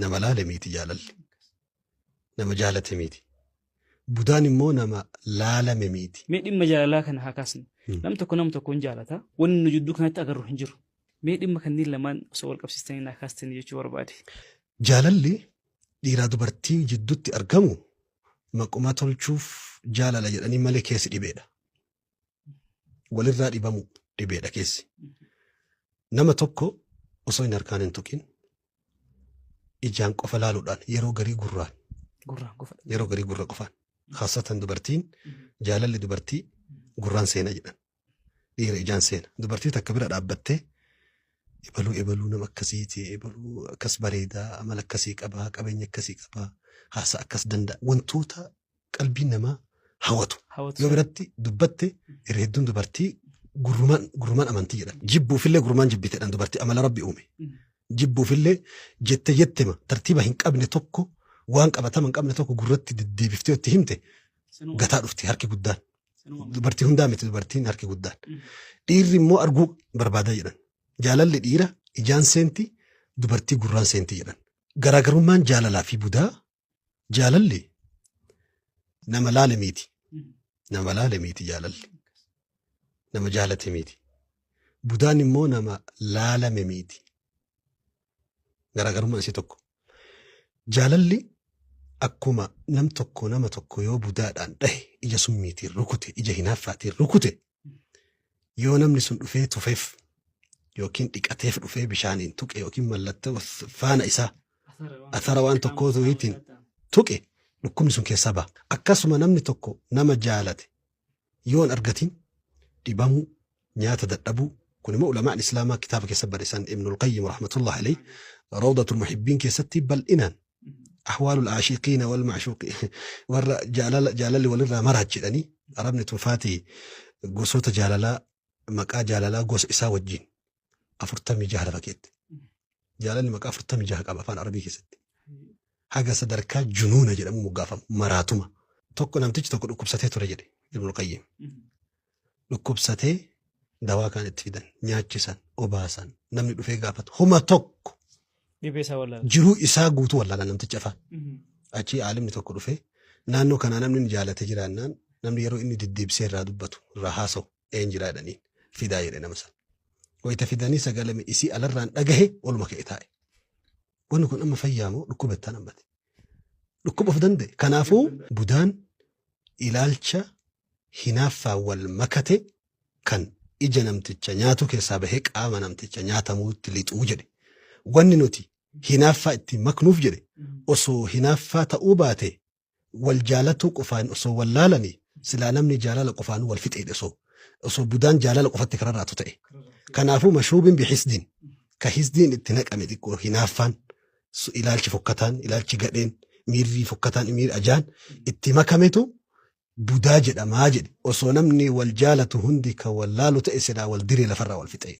Nama laale miti jaalalli. Nama jaalate miti. Budaan immoo nama laalame miti. Mee dhimma jaalalaa kana haa kaasnu. Nam tokko nama tokkoon jaalata. Wanni nu jidduu kanatti agarru hin jiru. Mee dhimma kanneen lamaan osoo wal qabsiistanii naa kaastanii jechuu barbaade. Jaalalli dhiiraa dubartii jidduutti argamu maquma tolchuuf jaalala jedhanii malee keessi dhibeedha. Walirraa dhibamu dhibeedha keessi. Nama tokko osoo hin harkaan hin tuqin ijaan qofa laaluudhaan, yeroo garii gurraan, Gurraan qofa. Yeroo garii gurra qofaan. Khaasatan dubartiin, jaalalli dubartii gurraan seena jedhan. Dhiira ijaan seena. Dubartii takka bira dhaabbattee ebaluu ebaluu nama akkasiiti, ebaluu akkas bareedaa, amala akkasii qabaa, qabeenya akkasii qabaa, haasa akkas danda'a. Wantoota qalbiin namaa hawatu. Hawwatu. Yoo biratti dubbatte, irra hedduun dubartii gurrumaan gurrumaan amantii jedhan. Jibbuufillee gurrumaan jibbite jedhan dubartii, amala Rabbi uume. Jibbuufillee jette jettema tartiiba hin qabne tokko, waan qabatama hin qabne tokko gurratti deddeebiftee itti himte gataa dhufti harki guddaan. Dubartii hundaa miti, dubartiin harki guddaan. Dhiirri immoo arguu barbaada jedhan. Jaalalli dhiira ijaan seenti, dubartii gurraan seenti jedhan. Garaagarummaan jaalalaa fi budaa, jaalalli nama laale miti. Nama laale miti jaalalli. Nama jaalate miti. Budaan immoo nama laalame miti. Garaagarummaan isii tokko. Jaalalli akkuma nam tokko nama tokko yoo budaadhaan dhahe, ija summiitiin rukute, ija hinaaffaatiin rukute, yoo namni sun dhufee tufeef yookiin dhiqateef dhufee bishaaniin tuqe yookiin mallattoo faana isaa, athara waan tokkootiin tuqe, dhukkubni sun keessaa baha. Akkasuma namni tokko nama jaalate yoo hin argatin dhibamuu, nyaata dadhabuu, kun immoo ulamaan islaamaa kitaaba keessa barreessan. Ibnul Qayyim rahmatullah alayhi Rawdatul Muhibbiin keessatti bal'inaan ahwaalul aashiqiina wal ma'shuuqi, warra jaalala jaalalli walirraa maraat jedhanii, arabni tunfaati gosoota jaalalaa, maqaa jaalalaa gosa isaa wajjin 46 lafa keette. Jaalalli maqaa 46 qaba afaan Arabii keessatti. Haga sadarkaa junuuna jedhamu moggaafamu, maraatuma. Tokko namtichi tokko dhukkubsatee ture jedhe Ibnul Qayyim. Dhukkubsatee dawaa kaan itti fidan, nyaachisan, obaasan, namni dhufee gaafatu huma tokko Dhibee isaa wallaala. Jiruu isaa guutuu wallaala namtichi afaan. Achii aalimni tokko dhufee, naannoo kanaa namni inni jaalate jiraannaan, namni yeroo inni deddeebisee irraa dubbatu, irraa haasa'u een jiraa jedhaniin, fidaa jedhe nama sana. Wayita fidanii sagalame isii alarraan dhagahe, oluma ka'e taa'e. Wanni kun amma fayyaa moo dhukkuba ittaan hammate? Dhukkuba of danda'e. Kanaafuu budaan ilaalcha hinaaffaa wal makate kan ija namticha nyaatu keessaa bahee qaama namticha nyaatamuutti lixuu jedhe. Wanni nuti hinaaffaa ittiin maknuuf jedhe, osoo hinaaffaa ta'uu baate, wal jaalatuu qofaan osoo wal laalanii, silaa namni jaalala qofaanuu wal fixeedhe, osoo budaan jaalala qofatti kararraatu ta'e. Kanaafuu mashuubin bihisdiin, ka hisdiin itti naqame xiqqoo hinaaffaan, ilaalchi fokkataan, ilaalchi gadheen, miirri fokkataan, miirri ajaan itti makametu budaa jedhamaa jedhe. Osoo namni wal jaalatu hundi kan wal laalu ta'e, silaa wal diree lafarraa wal fixee.